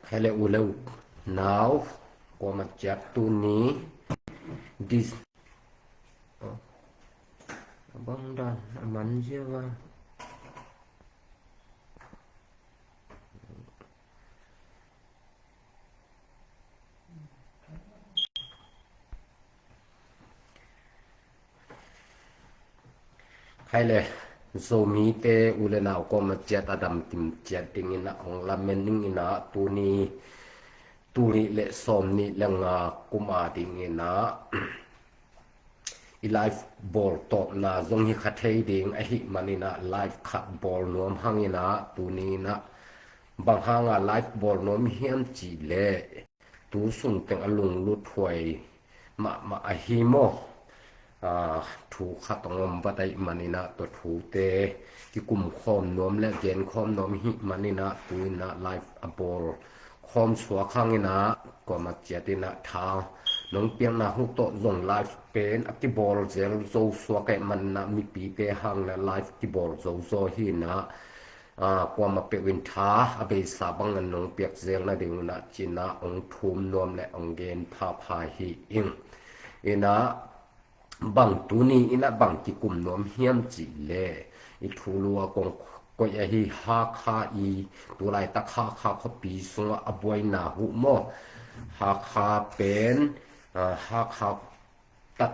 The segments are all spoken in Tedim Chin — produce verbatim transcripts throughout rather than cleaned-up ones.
Khai le u le u nau, kuamah ciat tuni dis. A bang dan a man zia va. Khai le Zomite u le nau kuamah ciat a damkim ciat dingin a ong lamen dingin a tuni tul nih le sawm nih le nga kum a dingin a i live bawl tawpna zong hi kha thei ding ahih manin a live khat bawl nuam hangin a tuni in a bang hanga live bawl nuam hiam cih leh tu sung teng a lunglut huai mahmah ahi maw? Aa, thu khat ong om vat ahih manin a tua thute kikum khawm nuam le gen khawm nuam ahih manin a tu in a live a bawl khawm suak hangin a kuamah ciat in a tha nong piakna uh tawh zong live pen a kibawl zel zo suak ahih manin a mipite hangin a live kibawl zo zaw hi in a, aa, kuamah peuh in tha a beisa bangin nong piak zel nading un a ci in a ong thum nuam le ong gen phapha hi ing. In a bang tuni in a bang kikum nuam hiam cih leh i thulu a kong koih ahi Hakha i tulaitak Hakha khuapi sungah a buaina uh maw? Hakha pen, aa, Hakha tat,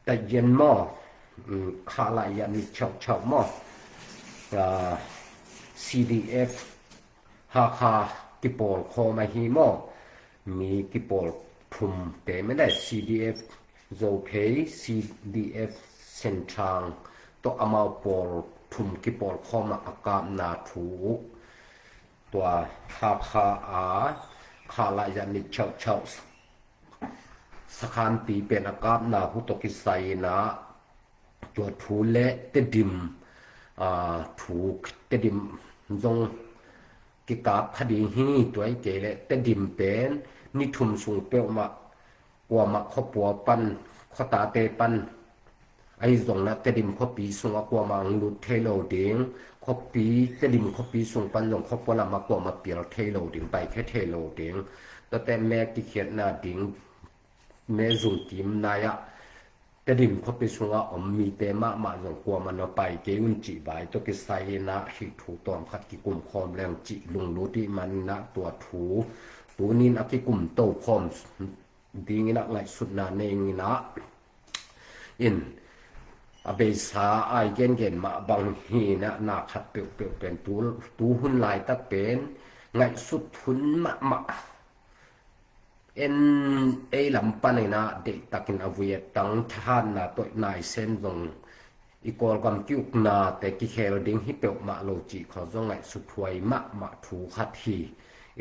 tat yen maw? Um, kha lai ya mit chauh chauh maw? Aa, C D F Hakha kipawl khawm ahi maw? Mi kipawl thum te mede C D F Zophei, C D F Senthang tawh amau pawl thum kipawl khawm a a kapna thu uh. Tua Hakha a kha lai ya mit chauh chauh sakhanpi pen a kapna uh tawh kisai in a tua thu le Tedim, aa, thu Tedim zong kikap kha ding hi. Tua hi kei le Tedim pen ni thum sung peuhmah kuamah khuapua pan, khuatate pan ahi zong in a Tedim khuapi sungah kuamah ong lut thei lo ding. Khuapi, Tedim khuapi sung pan zong khuapua lamah kuamah pial thei lo ding, paikhia thei lo ding. Tuate me kikhiatna ding me zungkim nai-ah Tedim khuapi sungah om mite mahmah zong kuamah na pai kei un cih vai tawh kisai in a hih thu tawm khat kikum khawm leng cih lunglut ahih manin a tua thu tuni in a kikum to khawm dingin a ngaihsutna nei ing in a. In a beisa a i gengen mah bang hi in a na khat peuhpeuh pen tu, tu hun laitak pen ngaihsut hun mahmah. En ei lam panin a deihtakin a vui a tang thahatna tawh naisen zong i Kawlgam ki-uknate kikhel ding hi peuhmah lo cih khawng zong ngaihsut huai mahmah thu khat hi.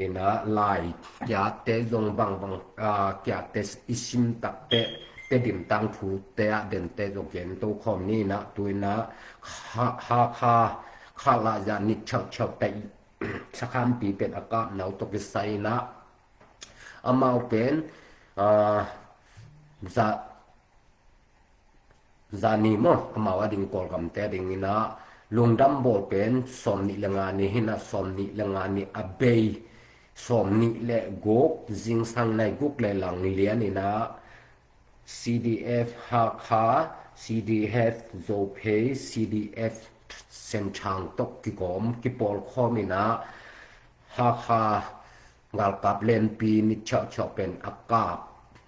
In a lai kiatte zong bangbang, aa, kiatte i sim takte Tedim tangthute ah dente zong gen to khawm ni in a tu in a Hakha, Hakha kha lai ya mit chauh chauh te sakhanpi pen a kapna uh tawh kisai in a amau pen, aa, za, zani maw, amau a ding Kawlgamte a ding in a lungdam bawl pen sawm nih le nga ni hi in a sawm nih le nga ni a bei sawm nih le guk zingsang nai guk le lang lian in a C D F Hakha, C D F Zophei, C D F Senthang tawh kigawm kipawl khawm in a Hakha galkap lenpi mit chauh chauh pen a kap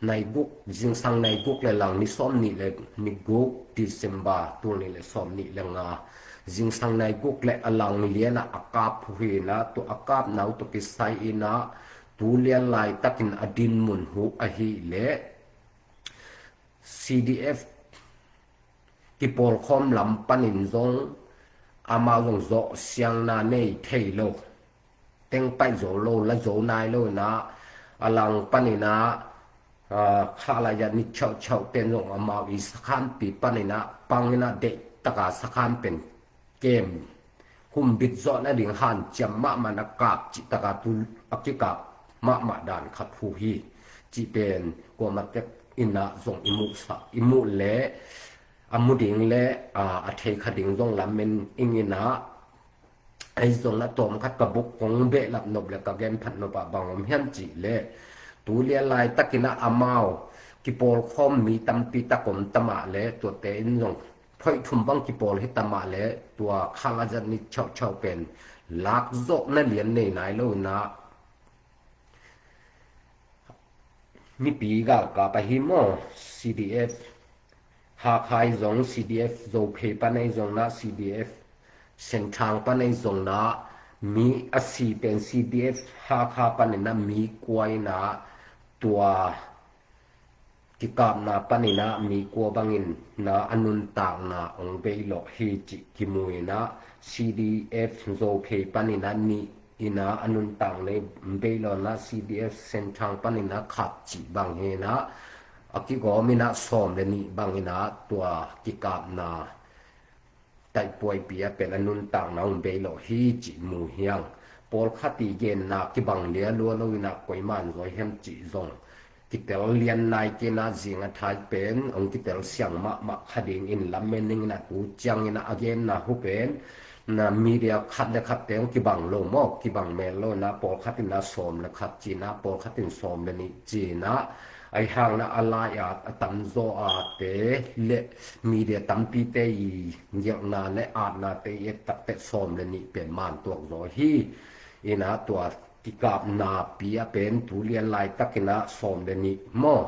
nai guk, zingsang nai guk le lang ni sawm nih le ni guk December tul nih le sawm nih le nga zingsang nai guk le a lang lian a a kap uh hi in a tu a kapna uh tawh kisai in a tu lian laitakin a dinmun uh ahih leh C D F kipawlkhawm lam panin zong amau zong zawh siangna nei thei lo, teng paih zo lo, la zo nai lo in a, a lang panin a, a, kha lai ya mit chauh chauh ten zong amau i sakhanpi panin a pang in a deih taka sakhan pen kem humbit zawh nading hanciam mahmah in a kap cih taka tu a kikap mahmah dan khat uh hi. Cih pen kuamah tek in a zong i muhsak, i muh leh a mu ding le, a, a thei kha ding zong lamen ing in a, Ahi zongin ah tawm khat ka buk kong behlap nop le ka genphat nop ah bang om hiam cih leh, tu lian laitakin ah amau kipawlkhawm mi tampi tak om ta mah leh, tuate in zong phoih thum bang kipawl hi ta mah leh, tua kha la zat ni chauhchauh pen lak zawhna lian nei nai lo in ah, mipi galkap ahi maw, C D F Hakha ahi zong, C D F Zophei pan ahi zong in ah, C D F Senthang pan ahi zong in ah, mi a si pen C D F Hakha panin ah mi kua in ah, tua kikapna panin ah mi kua bangin ah a nuntakna hong bei lawh hi cih kimu in ah, C D F Zophei panin ah nih in ah a nuntakna bei lawh in ah, C D F Senthang panin ah khat cih bang hi in ah, a kigawm in ah sawm le nih bangin ah tua kikapna taihpuaipi ah pen a nuntakna hong bei lawh hi cih mu hi hang. Pawlkhat i genna kibang lialua lo in ah, koi man zaw hiam cih zong kitel lian nai kei in ah, zing a thai pen hong kitel siang mahmah kha dingin lamen ning in ah, tu ciangin ah a genna hu pen na media khat le khat te hong kibang lo maw, kibang mel lo in ah, pawlkhat in ah sawm le khat ci in ah, pawlkhat in sawm le nih ci in ah, ahi hang in ah a lai-at a tamzaw a te le media tampite i gelhna le atnate i et takteh sawm le nih pen man tuak zaw hi. In ah tua kikapnapi ah pen tu lian laitakin ah sawm le nih maw,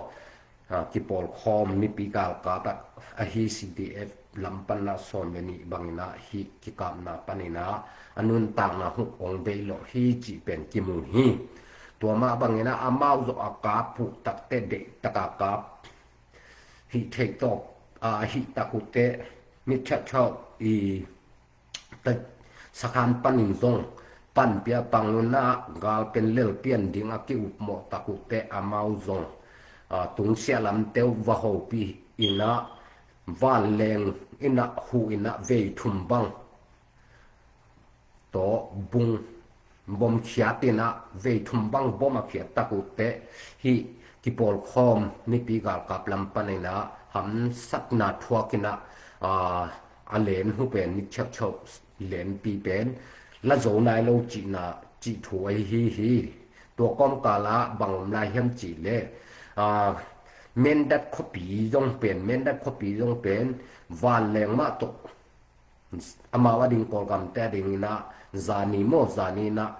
a, kipawlkhawm mipi galkap ah ahi C D F lam pan ah sawm le nih bangin ah hih kikapna panin ah a nuntakna huh hong bei lawh hi cih pen kimu hi. Tua mah bangin ah amau zong a kap huh takteh deihtak a kap hih theih tawh, a, hih tak uh teh, mi chauhchauh i ta, sakhan panin zong panpih a pang un ah, gal pen lel pian ding a ki-upmawh tak uh teh amau zong, a, tungsiah lamte uh va hopih in ah, vanleng in ah huh in ah vei thum bang tawh bung bom khiat in ah, vei thum bang bom a khiat tak uh teh, hih kipawlkhawm mipi galkap lam panin ah hamsatna thuak in ah, a, a len hu pen, mi chauhchauh lenpi pen la zo nai lo cihna, cih thu ahi hi. Tua kawmkal ah bang om lai hiam cih leh, a, Mindat khuapi zong pen, Mindat khuapi zong pen vanleng mah tawh amau a ding, Kawlgamte a ding in ah, zani maw, zani in ah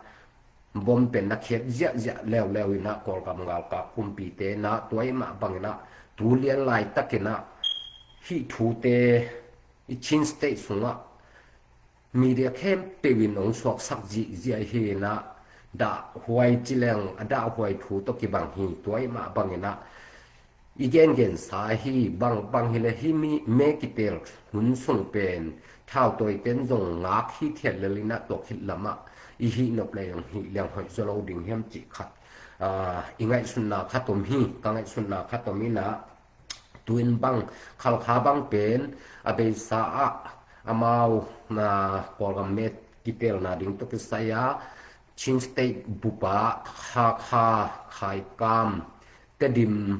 bom pen na khiat ziahziah leuleu in ah, Kawlgam galkap kumpite in ah, tua ahih mah bangin ah tu lian laitakin ah hih thute i Chin State sungah media khempeuh in hong suaksak zihziah hi in ah, dahhuai ci leng a dahhuai thu tawh kibang hi. Tua ahih mah bangin ah i gengensa hi, bang, bang hi leh hih mi, me kitel hun sung pen thautawite in zong ngak hithiat lel in ah, tua khit lam ah i hih nop leh zong hih leng hoih zaw lo ding hiam cih khat, a, i ngaihsutna khat om hi. Ka ngaihsutna khat om in ah, tu-in bang, Khalkha bang pen a beisa ah amau, a, Kawlgam me kitelna ding tawh kisai a, Chin State bup ah Hakha, Khaikam, Tedim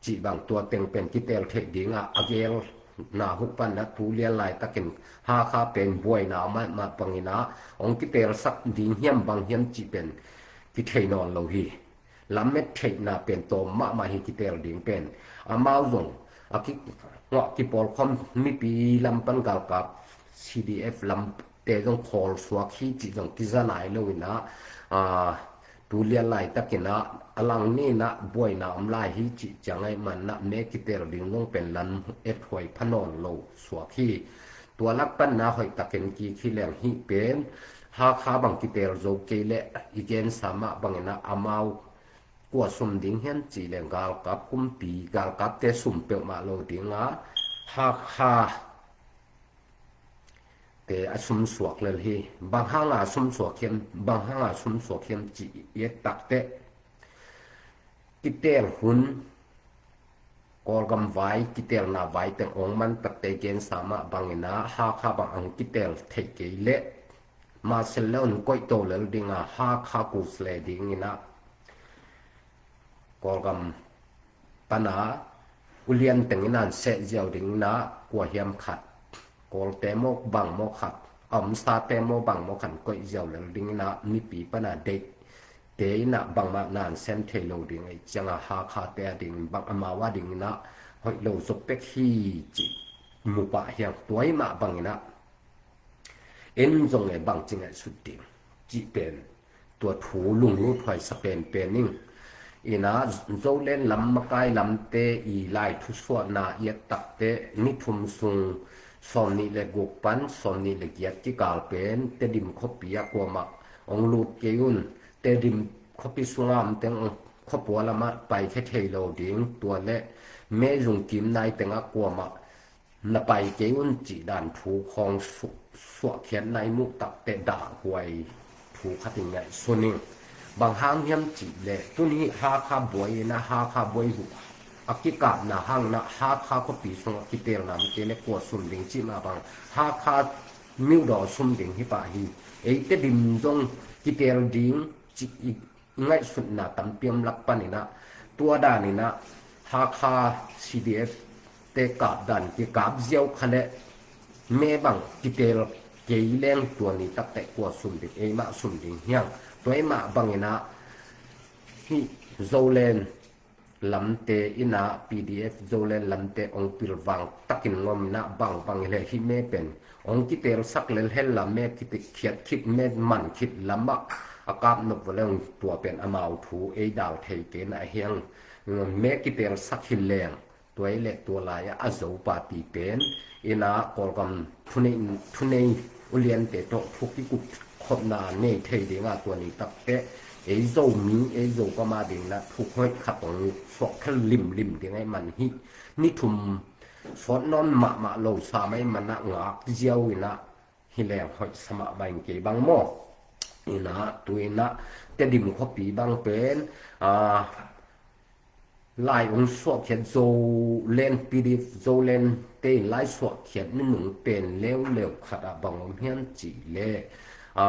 cih bang, tua teng pen kitel theih ding ah a gelna huh pan ah tu lian laitakin Hakha pen buaina a mah, mah bangin ah hong kitelsak ding hiam bang hiam cih pen kithei nawn lo hi. Lamet theihna pen tawm mahmah hi, kitel ding pen. Amau zong a ki, ngah kipawlkhawm mipi lam pan galkap, C D F lamte zong khawl suak hi cih zong kiza nai lo in ah, a, tu lian laitakin ah a lang ni in ah buaina om lai hi cih ciang ahih man ah me kitel ding zong pen lam ethuai pha nawn lo suak hi. Tua lak pan ah hoihtakin kik hi leng, hih pen Hakha bang kitel zo kei leh i gensa mah bangin ah amau kua sum ding hiam cih leh galkap kumpi, galkapte sum peuhmah lo ding a, Hakha te a sum suak lel hi. Bang hang a sum suak hiam, bang hang a sum suak hiam cih i et takteh, kitel hun, Kawlgam vai, kitelna vai teng hong man takteh, gensa mah bangin ah Hakha bang hong kitel theih kei leh, Marshall Leon koih to lel ding a, Hakha kusle ding in ah, Kawlgam pan a ulian teng in ah seh ziau ding in ah, kua hiam khat, Kawlte maw, bang maw khat, a omsate maw bang maw khan koih ziau lel ding inah mipi pana deih te inah bangmah nan sem thei lo ding ahi cianga Hakhate a ding bang amau a ding inah hoih lo zop pek hi cih mu pah hiang. Tua hi mah bang inah en zong e bangci ngaihsut ding cih pen tua thu lunglut huai sa penpen ing. Inah Zoland lam makai lamte i lai thusuahna i et takte ni thum sung sawmnih le guk pan sawmnih le giat kikal pen Tedim khuapi ah kuamah hong lut kei un. Tedim khuapi sunga omteng khua pua lamah paikhia thei lo ding, tua le me zungkim nai tengah kuamah na pai kei un cih dan thu khawng su-, suahkhiatna i muh takte dahhuai thu khat in ngaihsun ing. Bang hang hiam cih leh tun hih Hakha buai inah Hakha buai huh a kikapna hang inah Hakha khuapi sungah kiteelna om kei le kua sum ding cih mah bang Hakha miudaw sum ding hi pah hi. Ei Tedim zong kiteel ding cih i i ngaihsutna tampi om lak pan inah tua dan inah Hakha C D F te kap dan kikap ziau kha le me bang kiteel kei leng tua ni takteh kua sum ding, eimah sum ding hiang. Tua eimah bang inah hih Zoland lamte inah P D F Zoland lamte hong pilvang takin ngom inah bangbang hileh hih me pen hong kiteelsak lel hel lam me kitikhiat khit me man khit lamah a kap nop vua leng tua pen amau thu ei dal thei kei na hiang. Me kiteelsak hi leng tua ei le tua lai-ah a zo party pen inah Kawlgam thunei, thunei uliante tawh thu kikup khopna nei thei dinga tua ni takteh ei Zomi ei Zogam a ding inah thu hoih khat hong suak khel limlim ding ahi man hih ni thum sawt nawn mahmah lo sam ahi manah ngak ziau inah hi leng hoih sa mahmah ing kei bang maw. Inah tu inah Tedim khuapi bang pen a lai hong suahkhiat Zoland P D F Zoland te in lai suahkhiat minung pen leuleu khat ah bang om hiam cih leh a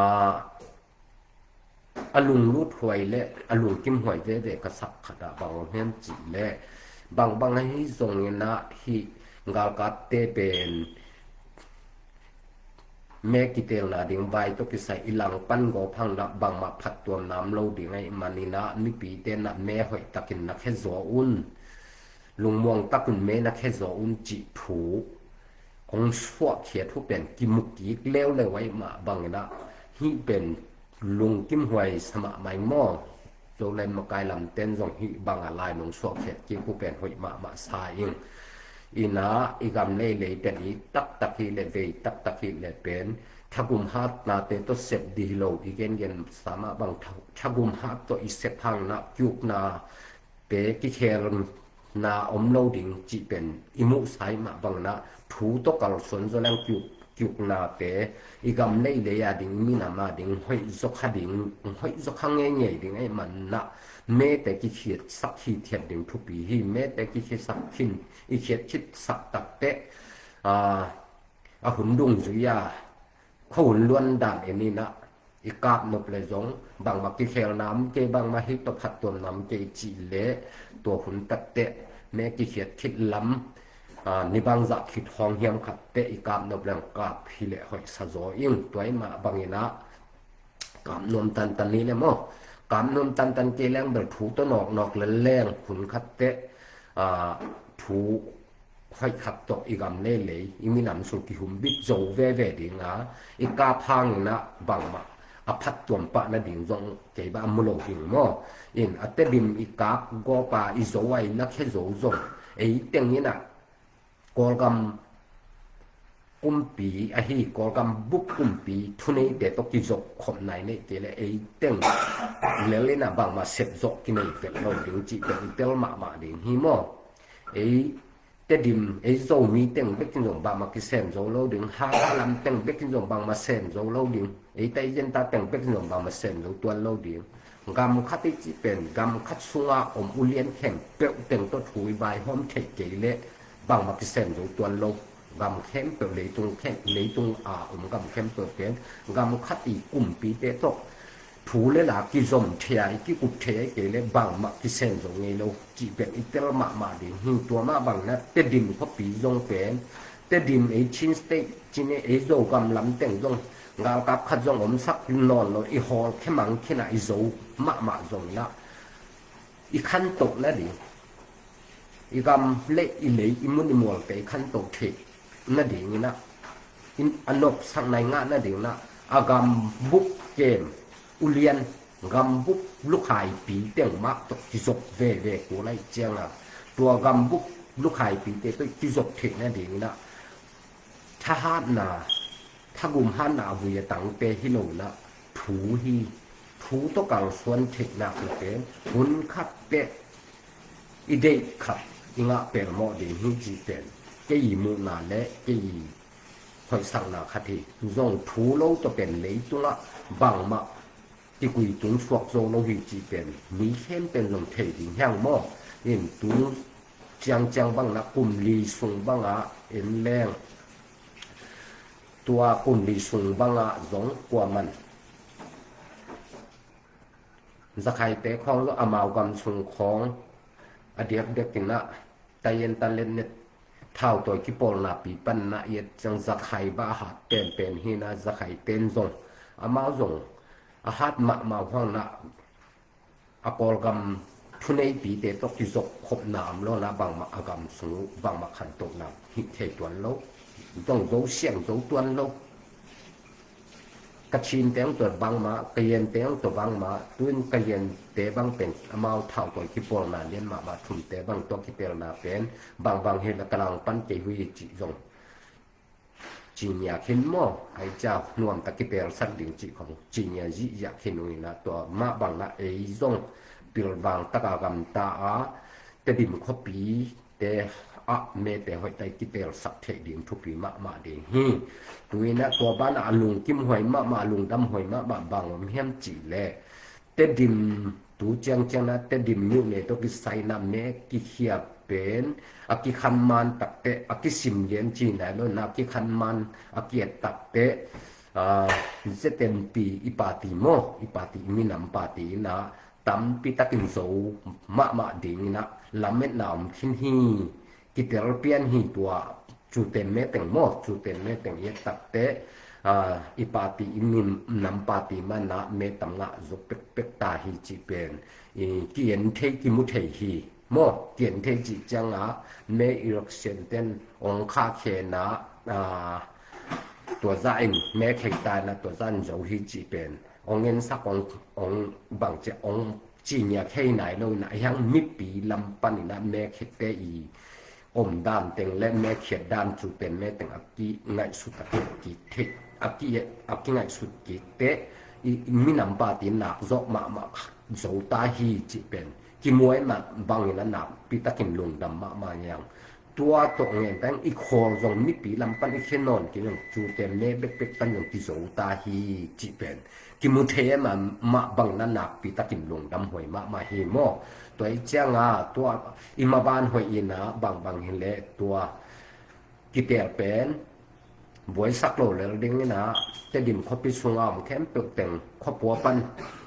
a lunglut huai le a lungkim huai veve ka sak khat ah bang om hiam cih leh bangbang ahi zong inah hih galkapte pen me kiteelna ding vai tawh kisai i langpan gawp hang inah bangmah phattuamna om lo ding ahi man inah mipite inah me hoih takin na khezaw un. Lungmuang takun me na khezaw un cih thu hong suahkhiat uh pen kimu kik leuleu ahi mah bang inah hih pen lungkim huai sa mahmah ing maw. Zoland makai lamten zong hih banga lai nong suahkhiat kik uh pen hoih mahmah sa ing. Inah i gam leilei pen i taktak hi le vei taktak hi le pen thagum hatnate tawh sep dih lo i gengen sa mah bang tha-, thagum hat tawh i sep hang inah kiukna te kikhelna om lo ding cih pen i muhsa ahi mah bang inah thu tawh kalsuan zaw leng kiuk, kiuknate i gam leilei a ding i minam a ding hoih zaw kha ding, hoih zaw kha ngeingei ding ahi man inah mete kikhiatsak hithiat ding thupi hi. Mete kikhiatsak khin i khiat khitsak takteh a, a hun dungzui a khuahun luan dan en inah i kap nop le zong bangmah kikhelna om kei, bangmah hih tawh phattuamna om kei cih leh tua hun takteh me kikhiat khit lam a, ni bangzah khit hong hiam khatteh i kap nop leng kap hileh hoih sa zaw ing. Tua ahi mah bang inah kap nuam tantan ni le maw. Kap nuam tantan kei leng bel thu tawh nawknawk le leng hun khatteh a, thu hoih khat tawh i gam leilei i minam sung kihumbit zo veve dinga i kap hang inah bangmah a phattuam pah nading zong kei bang a mu lo ding maw. In a Tedim i kap gawp a i zo a i na khe zo zong ei teng inah Kawlgam kumpi ahi Kawlgam bup kumpi thuneite tawh kizop khop nai neih kei leh ei teng lel inah bangmah sep zawh kinei vet lo ding cih teng i tel mahmah ding hi maw. Ei Tedim, ei Zomi teng bekin zong bangmah kisem zo lo ding, Hakha lam teng bekin zong bangmah sem zo lo ding, ei Taizenta teng bekin zong bangmah sem zo tuan lo ding. Gam khat i cih pen gam khat sunga om ulian khempeuh teng tawh thu i vaihawm theih kei leh bangmah kisem zo tuan lo. Gam khempeuh, leitung khem, leitung a om gam khempeuh pen gam khat i kumpite tawh thu le la kizom thei a, i kikup thei a i kei leh bangmah kisem zo ngei lo cih pen i tel mahmah ding hi. Tua mah bang inah Tedim khuapi zong pen Tedim ei Chin State cih ei Zogam lam teng zong galkap khat zong omsak nawn lo, i hawl khemang khin a, i Zo mahmah zong inah i khantoh nading, i gam le i lei, i mun i mualte i khantoh theih nading inah, a nopsak nai ngah nading inah a gambup kem ulian, gambup lukhaipi teng mah tawh kizop veve kul ahih cianga, tua gambup lukhaipite tawh kizop theih nading inah thahatna, thagum hatna a vui a tangte hi lo inah thu hi. Thu tawh kalsuan theihna ute hun khat teh i deih khat i ngah pelmawh ding hi cih pen kei i muhna le kei i hoihsakna khat hi. Zong thu lo tawh pen leitungah bangmah kikui tung suak zo lo hi cih pen mi khempeuh zong thei ding hiang maw? In tu ciangciang bang na kum li sung bangah en leng, tua kum li sung bangah zong kuaman Zakhaite khawng zong amau gam sung khawng a diakdiak inah tayen talet net thautawi kipawlna pi panna i et ciang Zakhai bah a hat penpen hi inah Zakhaite in zong amau zong a hat mahmah huang inah a Kawlgam thuneipite tawh kizop khopna om lo inah bangmah a gam sung uh bangmah khantohna hih thei tuan lo. Zong zo siang zo tuan lo. Kachinte ang tua bangmah, Kayente ang tua bangmah, tuin Kayente bang pen amau thautawi kipawlna lian mahmah, thumte bang tua kipelna pen bangbang hi la ka langpan kei hui cih zong ci ngiak hin maw? Ai ca nuamtak kipelsak ding cih khong ci ngiak zihziah khin uh inah tua mah bang na ei zong pilvang taka gamta a Tedim khuapi te ah mete hoihtak i kitelsak theih ding thupi mahmah ding hi. Tu inah tua banah a lungkim huai mahmah, a lungdam huai mahmah bang om hiam cihleh Tedim tu ciangciang na Tedim nuhne tawh kisai na me kikhia pen a kikhan man takteh a kisim lian ci nai lo na a kikhan man a kiat takteh Z N P i party maw, i party, i minam party inah tampi takin zo mahmah ding inah lametna om khin hi. Kitel pian hi tua cuten meteng maw, cuten meteng i et takteh i party, i minam party manah me tam ngah zo pekpek ta hi cih pen i ki-en thei, kimu thei hi maw. Ki-en thei cih ciangah me election ten ong khahkhia inah tua zah in me khei ta inah tua zah in zo hi cih pen ong ensak, ong, ong bangci ong ci ngiak khei nai lo inah a hiang mipi lam pan inah me khete i omdan teng le me khiat dan cuten meteng a kingaihsut a ki, ki, a ki, a kingaihsut kik teh i minam party nak zawh mahmah zo ta hi cih pen kimuai mah bangin a nakpi takin lungdam mahmah ngiang. Tua tawh ngen tang i khawl zong mipi lam pan i khe nawn kei zong cuten me bekbek pan zong kizo ta hi cih pen kimu thei e mahmah bang na nakpi takin lungdam huai mahmah hi maw. Tua i cianga tua i maban hoih inah bangbang hileh tua kitel pen buaisak lo lel ding inah Tedim khuapi sunga om khempeuh teng khuapua pan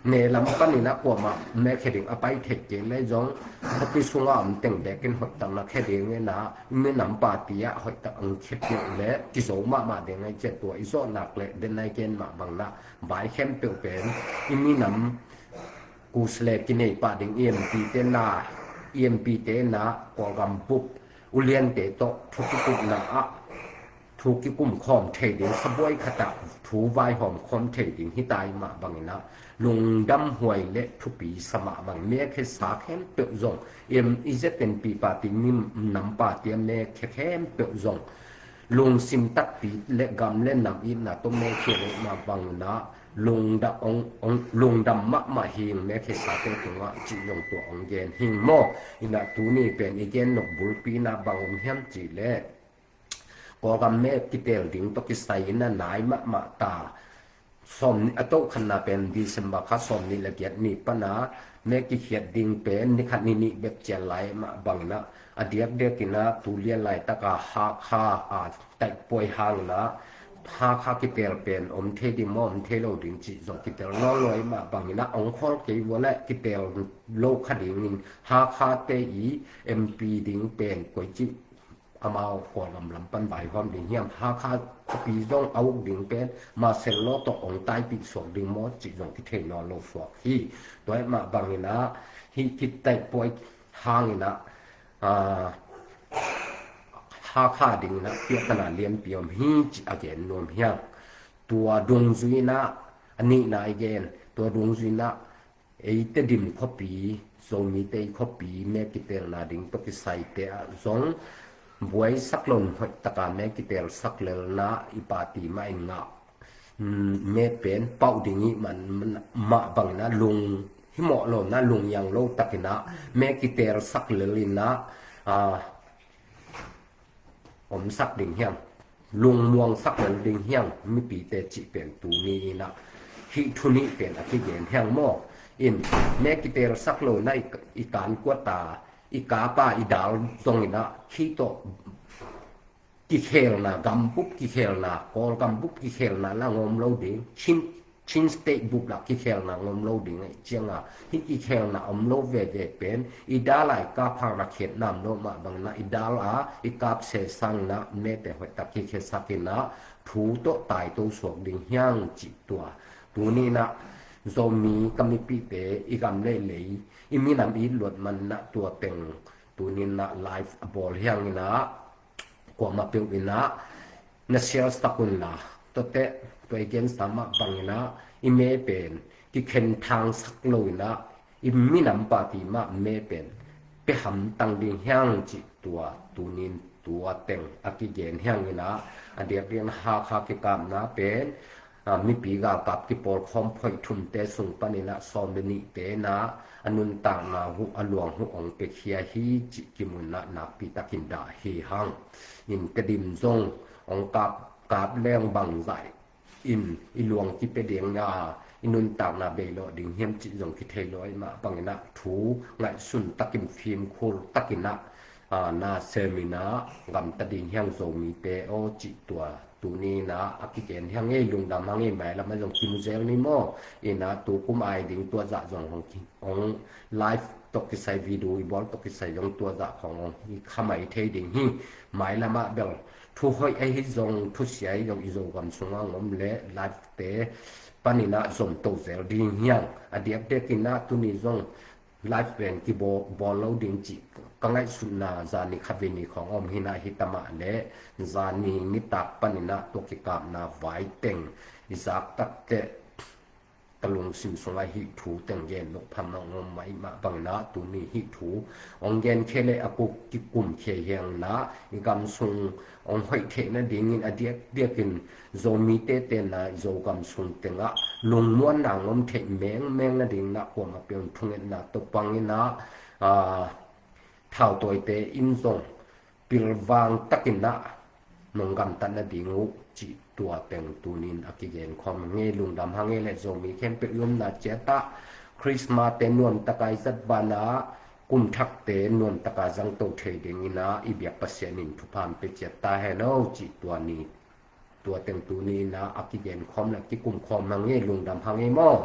ne lam pan inah kuamah me khe ding a pai thei kei le zong khuapi sunga om teng bekin hoihtak na khe ding inah minam party ah hoihtak ang khe piak le kizo mahmah ding ai ciah tua i zawh nak le den ai ken mah bang na vai khempeuh pen i minam kusle kinei pah ding i M P te na, i M P te na Kawlgam bup uliante tawh thu kikupna ah thu kikum khawm thei ding, sabuai khatah thu vaihawm khawm thei ding hi ta i mah bang inah lungdam huai le thupi sa mah bang. Me khe sa khempeuh zong i Z N P party, minam party a me khe khempeuh zong lungsim takpi le gam le nam itna tawh me khe le mah bang inah lungdam, ong, ong, lungdam mahmah hing me khe sate tungah cih zong tua ong gen hing maw. Inah tuni pen i gen nop bulpi inah bang om hiam cihleh Kawlgam me kitel ding tawh kisai inah nai mahmah ta. Sawm a tohkhanna pen December kha sawm nih le giat ni pana me kikhiat ding pen ni khat ni nih bek cian lai mah bang inah a diakdiak inah tu lian laitaka Hakha a taihpuai hang inah Hakha kitel pen om thei ding maw om thei lo ding cih zong kitel lawlawi mah bang inah ong khawl kei vua le kitel lo kha dingin Hakha te i M P ding pen koi cih amau Kawlgam lam pan vaihuam ding hiam, Hakha khuapi zong a uk ding pen Marcelo tawh ong taipih suak ding maw cih zong kithei nawn lo suak hi. Tua ahih mah bangin ah hih khit taih puai hangin ah, aa, Hakha dingin ah piakna lianpi om hi cih a gen nuam hiang. Tua dungzui in ah a nihna i gen, tua dungzui in ah ei Tedim khuapi, Zomite i khuapi me kitelna ding tawh kisaite ah zong buaisak lo in hoih taka me kitelsak lelna i party mah in ngah, mm, me pen pauh ding i hih man mah bangin ah lung himawh lo in ah lunghiang lo takin ah me kitelsak lel in ah, ah, omsak ding hiang, lungmuangsak lel ding hiang mipite cih pen tuni in ah hih thu nih pen a kigen hiang maw. In me kitelsak lo in ah i, i kan kuat a, i kap a, i dal zongin ah hih tawh kikhelna, gambup kikhelna, Kawl gambup kikhelna lah ngom lo ding, Chin, Chin State bup lah kikhelna ngom lo ding ahih ciangin ah hih kikhelna om lo veve pen i dal a i kap hang a khetna om lo mah bangin ah i dal a i kap se sangin ah mete hoih tak kikhelsak in ah thu tawh taito suak ding hiang cih tua. Tuni in ah Zomi ka mipite, i gam leilei, i minam i luat man in ah tua teng tuni in ah live a bawl hiang in ah kuamah peuh in ah na share sak un la, tuate, tua i gensa mah bangin ah i me pen kikhenthangsak lo in ah i minam party mah me pen pia hamtang ding hiang cih tua tuni in tua teng a kigen hiang in ah, a diakdiak in ah Hakha kikapna pen, aa, mipi galkap kipawlkhawm phoih thumte sung panin ah sawm le nihte in ah a nuntakna huh, a luang huh ong piakhia hi cih kimu in ah nakpi takin dah hi hang. In Tedim zong ong kap, kap leng bangzah in i luang kipia ding a, i nuntakna beilawh ding hiam cih zong kithei lo ahih mah bangin ah thu ngaihsun takin fimkhur takin ah, aa, na sem in ah gamta ding hiang Zomite aw cih tua tuni in ah a kigen hiang ei, lungdam hang ei, mailam ah zong kimu zel ni maw. In ah tukum ai ding tua zah zong hong ki, hong live tawh kisai, video i bawl tawh kisai zong tua zah khawng hong hi kha mai thei ding hi. Mailam ah bel thu hoih ahi zong, thu sia ahi zong i Zogam sungah ong om leh live te panin ah zom to zel ding hiang. A diakdiak in ah tuni zong live pen kibawl, bawl lo ding cih ka ngaihsutna zani khavei ni khawng om hi in ah, hi ta mah leh zani nitak panin ah tua kikapna vai teng i zak tak teh ka lungsim sungah hih thu teng gen loh phamawh ong om mah ahih mah bangin ah tuni hih thu ong gen khia leh a kuk kikum khia hiang in ah i gam sung ong hoih theih nadingin a diakdiakin Zomite tenna i Zogam sung tengah lungmuanna ong om theih mengmeng nadingin ah kuamah peuh in thungetna tawh pangin ah, aa, thautawite in zong pilvang takin ah nong gamtat nading uh cih tua teng tuni in a kigen khawm hang ei, lungdam hang ei leh Zomi khempeuh i omna ciat ah Christmas te nuam taka i zat banah kum thakte nuam taka zangto thei dingin ah i biak Pasian in thupha hong pia ciat ta hen aw cih tua ni, tua teng tuni in ah a kigen khawm leh kikum khawm hang ei, lungdam hang ei maw.